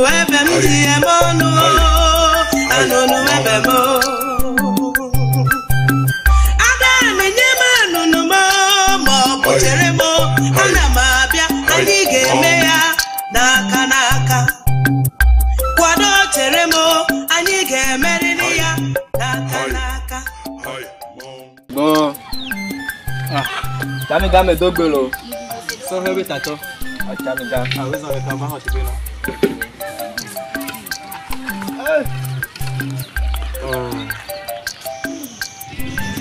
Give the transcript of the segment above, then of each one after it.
ebe m ji eme ọnụ o, anụnụ ebe m o. Ada na-enye m anụnụ m ma ọ bụ chere m, ana m abịa, anyị ga-eme ya n'aka n'aka. Kwado chere m, anyị ga-emerịrị ya n'aka n'aka. Bon. Ah. Tamiga me dogbelo. Sɔhɛ be tatɔ. Ah, Tamiga. Ah, wezɔ ɖeka va xɔ teƒe na.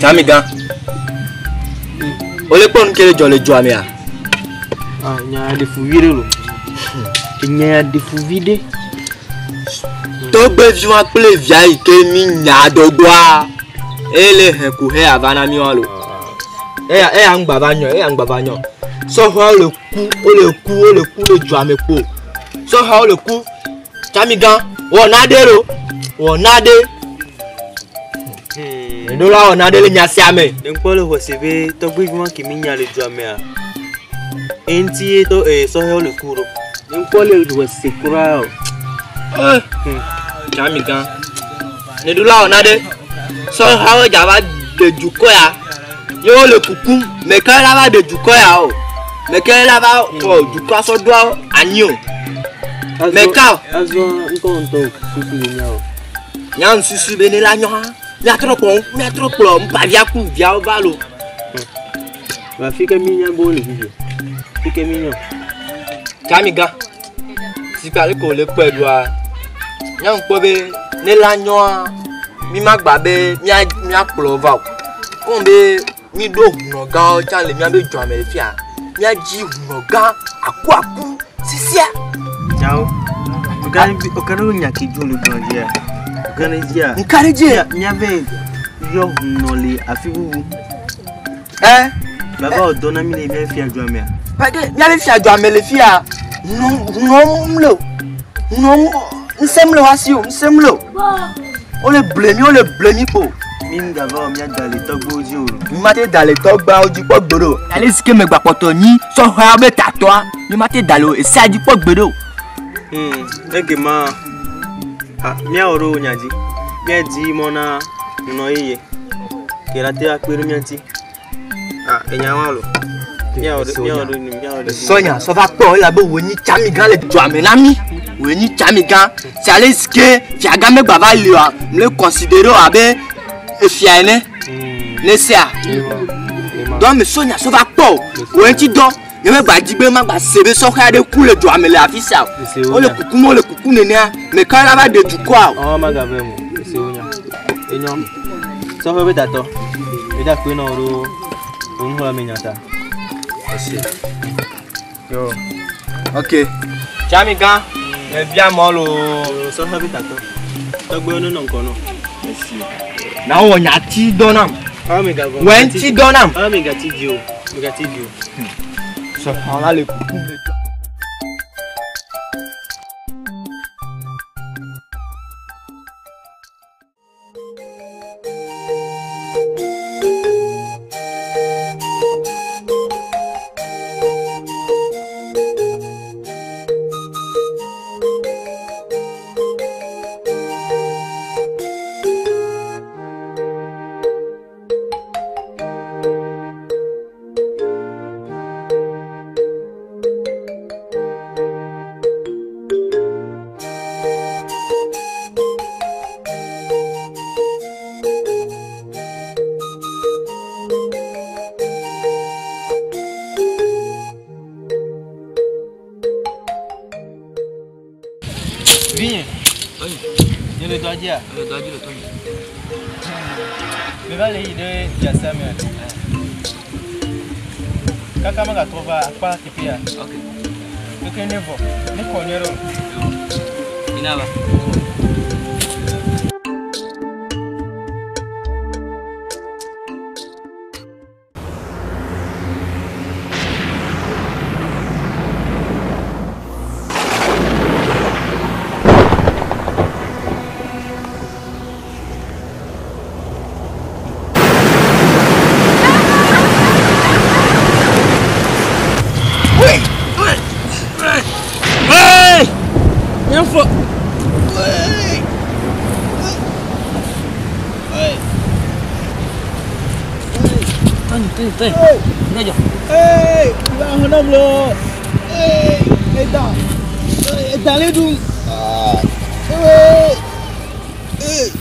Tamiga. Ole kpɔ nu ke le dzɔ le dzoa mea? Ah, nya ɖe fu vi ɖe lo. Nya ɖe fu vi ɖe. Tɔgbeviwa kple via yi ke mi nya dɔdɔa. Ele hɛ ko hɛ ava na mi wa lo. Eya eya ŋgba va nyɔ, eya ŋgba va nyɔ. Sɔhɛwo le ku, wole ku, wole ku le dzoa me kpo. Sɔhɛwo le ku. Tamiga, wɔ na ɖe lo. Wɔ na ɖe. Ɖo la wɔ na ɖe le nya sia me. Ne ŋkpɔ le xɔse be tɔgbevi ma ke mi nya le dzoa mea. Eŋuti ye tɔ ee sɔhɛwo le ku ɖo. Ne ŋkpɔ le xɔse kura o. Tamiga. Ne ɖo la wɔ na ɖe. Sɔhɛwo dza va ɖe dukɔ ya. Ye wole kukum. Meke la va ɖe dukɔ ya o. Meke la va xɔ dukɔa sɔ ɖo anyi o. Meka o. Azɔ ŋkɔ ŋutɔ susu le nya o. Nya nususu be ne la nyɔ hã. Miatrɔ kplɔ miatrɔ kplɔ ŋpavia ku viawo va lo. Ba fi ke mi nya be wole fifi. Fi ke mi nya. Tamiga. Sika le ko le kpɔe ɖoa. Nya ŋkpɔ be ne la nyɔa mi ma gba be mia miakplɔ va o. Kɔn be mi ɖo hunɔ gãwo tsã le miabe dzoa me le fia. Miadzi hunɔ gã akuaku sisia. Ciao. Okane okane nya ke dzo le gblɔ dzia. Okane dzia. Ŋka ɖe dzi. Miave yɔ hunɔ le afi bubu. Ɛ. Baba wòdɔ na mi le mia fia dzoa mea. Pake miabe fia dzoa me le fia. Hunɔ hunɔ le o. Hunɔ ŋusẽ mle wa si o ŋusẽ mle o. Wole ble mi wole ble mi kpo. Mi ŋgava wɔ mia da le tɔgbewo dzi o. Mi ma te da le tɔgbeawo dzi kpɔ gbeɖe o. Ale si ke megba kpɔtɔ nyi sɔhɛawo be tatɔa, mi ma te da le o esea dzi kpɔ gbeɖe o. Ege ma, ah, míawɔ ɖo nya dzi. Míadi mɔ na nunɔ yeye. Ke la te akpe ɖe mía ŋuti. Ah, enya wa lo. Míawɔ ɖo míawɔ ɖo míawɔ ɖo. Sɔnya sɔ va kpɔ elabe wòe nyi tsamigã le dzoa me na mi. Wòe nyi tsamigã. Si ale si ke fiagã megba va li oa, mle considéré o abe efia ene. Ne sea. Dɔ me sɔnya sɔ va kpɔ o. Wòe ŋuti dɔ. Nye megba dzi be magba se be sɔhɛ aɖe ku le dzoa me le afi sia o. Wole kukum wole kukum nenea. Meka la va ɖe dukɔa o. Ɔ magave mo. Ese wo nya. Enyo. Sɔhɛ be tatɔ. Eda kpe na wo ɖo wo nuxlɔ̃ame nya ta. Ese. Yo. Ok. Tsamigã. Mebia mɔ loo. Sɔhɛ be tatɔ. Tɔgbewo nenɔ ŋgɔ nɔ. Esi. Na wɔ nyati dɔ nam. Ɔ megavɔ. Wɔ ŋuti dɔ nam. Ɔ megati dzi o. Megati dzi o. Sɔhɛ la le kukum le dzoa. Vinye. Nye le dɔa dzia? Le dɔa dzi le tɔnye. Meva le yi ɖe fiasea mea. Kaka megatrɔ va akpa teƒe ya. Ok. Keke ne vɔ. Ne kɔ nyuie ɖe o. Ina va. Fɔ. Tani, tani, tani. Nɛjɔ. Ee, i b'a hɔn bolo. Ee, e da. E dalen dun. Ee. Ee.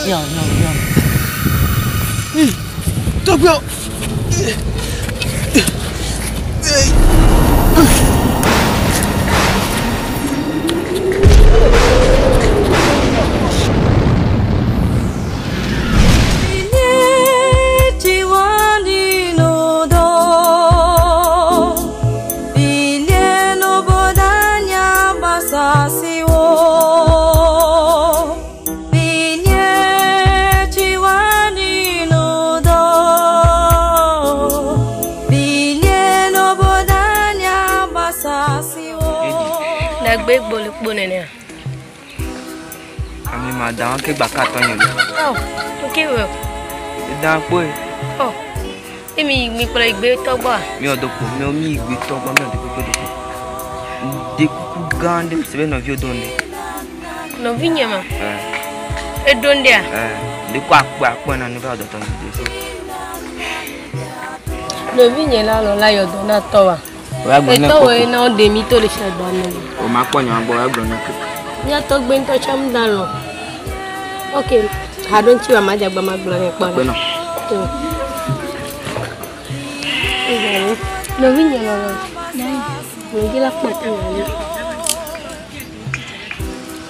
Yan, yan, yan. Tɔgbɔ. Dagbe gbolikpo nenea. Ami ma da wọn ké gbà ká tán yẹn lọ. Ɔ, nke wɛ. Ìdá pé Ɔ, emi mi kplɔ igbe tɔgbɔa. mi ò dòkò mi ò mi ìgbé tɔgbɔ mi ò dòkò pé dòkò. Ǹdè kuku gã ɖe mi sebe nɔviwo do ne. Nɔvinye ma. Ɛ Eɖo ŋɖea. ɛ ǹdè kó akpɛ akpɛ na ne va dɔtɔ mi de so. Nɔvinye la lɔ la yɔ dɔ na tɔ wa. O ya gblɔ ne Etɔwɔ ye kpɔ na wo ɖe mi to le sia gba me. o ma kpɔ nya gbɔ o ya gblɔ ne kpɔ. Mía tɔgbe ŋutɔ tsã mu da lɔ. Ok, haɖo ŋuti wa ma dze agba ma gblɔ nɛ kpɔ Akpɛ ɖa. nɔ. Nɔvinye lɔlɔ. Ŋdzi la kpɔ ta nya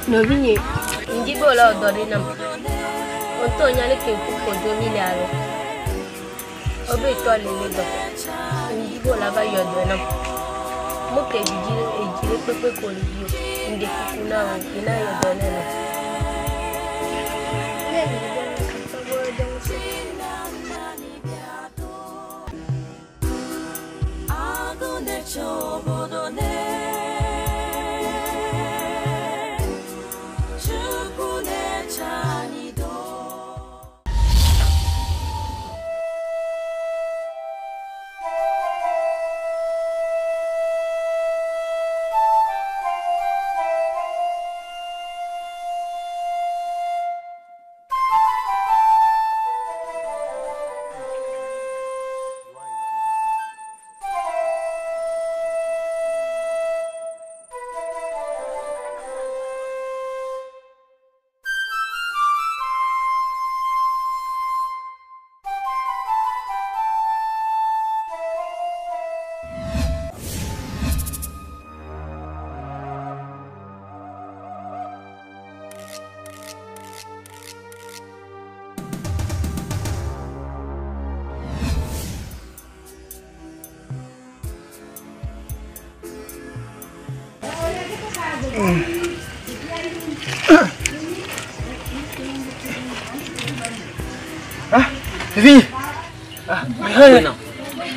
Nɔvinye, ŋdzi be wòle wɔ dɔ ɖe nam. Ŋutɔ nya le ke ŋku kodzo mi le alo. Wobe tɔ le le dɔ. Ŋdzi be wòle ava yɔ dɔ nam. Mo ke dzidzi edzi ɖe kpekpe ko le dzi o. Ŋɖe kuku na wò, ina yɔ dɔ ne nɔ. Vi. Ah, mi Akpɛ haya. nɔ.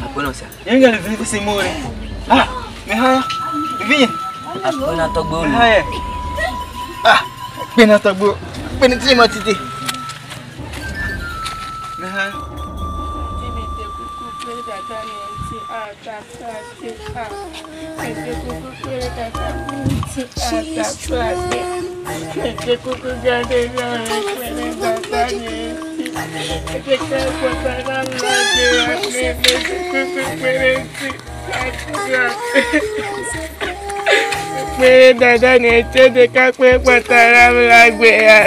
Akpɛ nɔ sia. Yɛn ga le vi ko se mo re. Ah, mi haya. Vi. Akpɛ na tɔgbe wo Mi le. haya. Ah, kpe na tɔgbo. Kpe ne ti ma titi. Mi haya. Pé dada ni ẹjẹ́ de ká pé pàtàrà mi la gbé ya.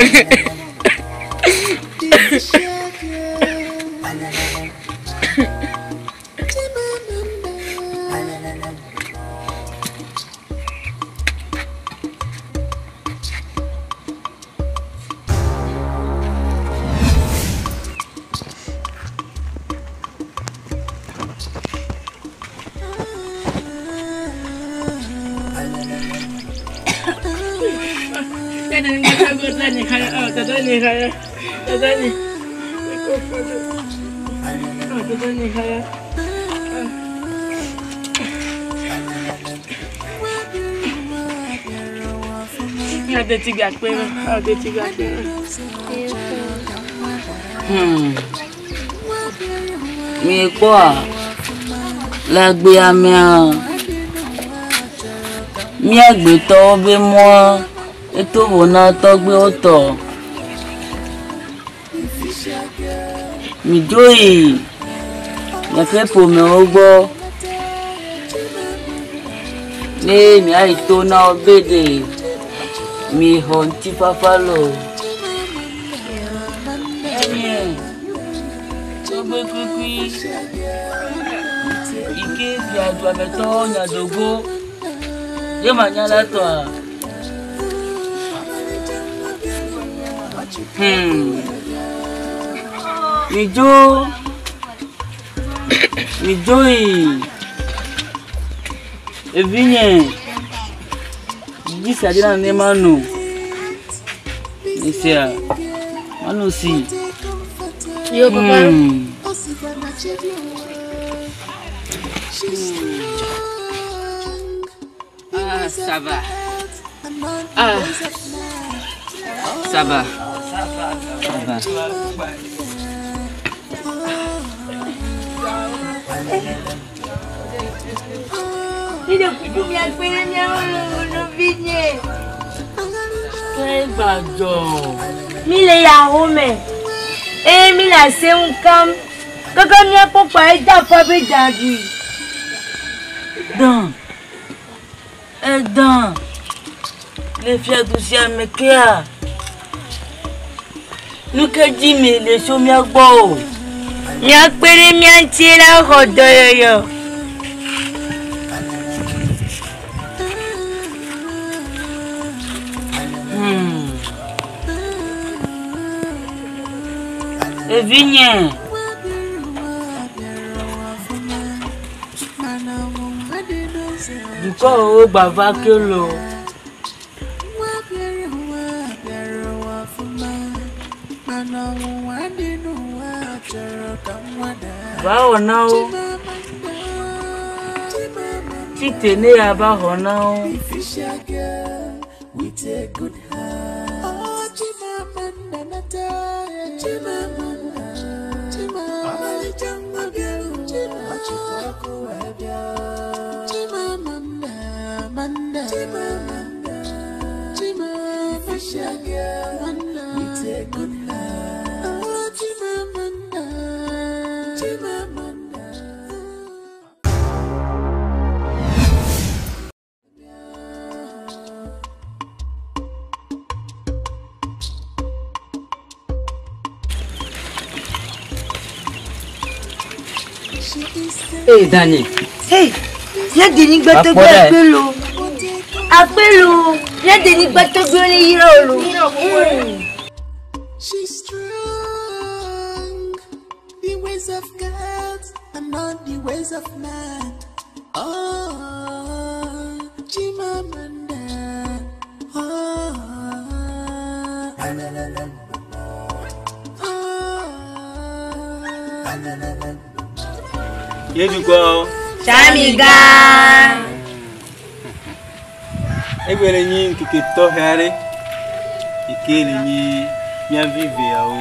Miekpɔa, le agbea mea, Mía gbetɔwo be mɔa eto vo na tɔgbuiwo tɔ. Midzo yi miaƒe ƒomewo gbɔ ne miayi to na wo be ɖe mixɔ ŋutifafa loo. Enye tɔgbe kukui yi ke fia duametɔwo nya dogo ye manya la tɔa. Hmm. Midzo midzo yi evinye dzi sia dzi na ne mano. Esia mano si. Yo, papa. Ah, ça va. Ah, ça va. Ça va. Mi ɖe kuku miakpe ɖe míawo nɔvinye. Ke gbadzɔ. Mi le yahoo me eye mi le aseŋu kam. Keke míakpɔ kpa eda afɔ be daɖui. Dan. Edan. Le fiadu sia me kea. Nu ke dzi mi le tso mía gbɔ o. Miakpe ɖe mía ŋuti la xɔ dɔyɔyɔ. Evinye. Dukɔwo gbava ke lo. Va wɔ na wo. Tite ne ya va xɔ na wo. Ee Dani. Hey, mía deni gbɛtɔgbɛ Akpɔ ɖe. akpelo. Akpelo. Mía deni gbɛtɔgbɛ le yra o lo. She's strong. The ways of God are not the ways of man. Oh, Chimamanda. Oh, Ye dukɔ. Samiga. Egbe le nyi ŋkeke tɔxɛ aɖe yi ke le nyi míavi veawo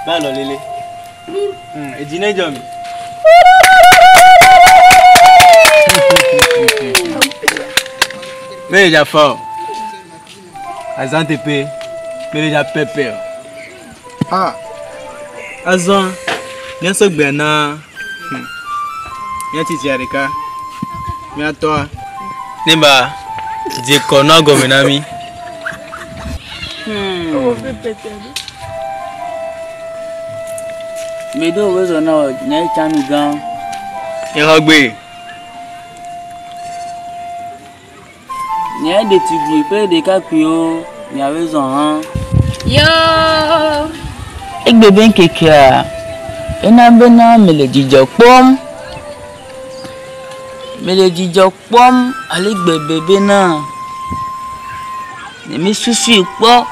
ba alɔlele. Edzi ne dzɔ mi. Mele dza fa o. Azã teƒe mele dza pɛpɛ o. Ah. Azɔ míasɔ gbea na mía tsitsia ɖeka mía tɔa ne ba dze kɔnua gɔme na mí. Mi ɖo wo zɔ na wo nye tsami gã. Exɔ gbe. Nye ɖetugbui kple ɖekakpuiwo miawoe zɔ hã. Yo. Egbe be ŋkekea ena bena mele dzidzɔ kpɔm. Mele dzidzɔ kpɔm ale gbegbe bena ne mi susui kpɔ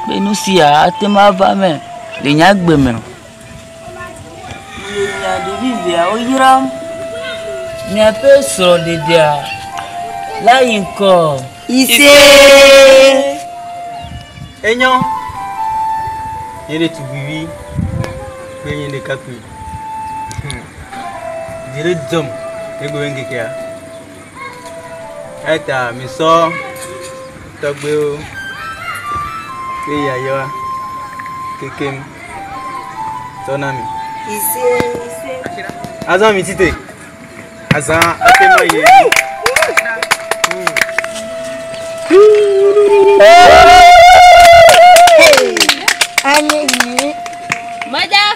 be nu sia ate ŋu ava eme le nye agbe me o. Mele mia ɖevi veawo yram. Miaƒe srɔ̃ɖeɖea la yi ŋgɔ. Ise. Enyo. Nye ɖetugbivi kple nye ɖekakpui. Dzi ɖe dzɔm egbe be ŋkekea. Eta misɔ tɔgbewo be yayra kekem sɔ na mi. Azã mi tite. Azã ate ma ye. Meda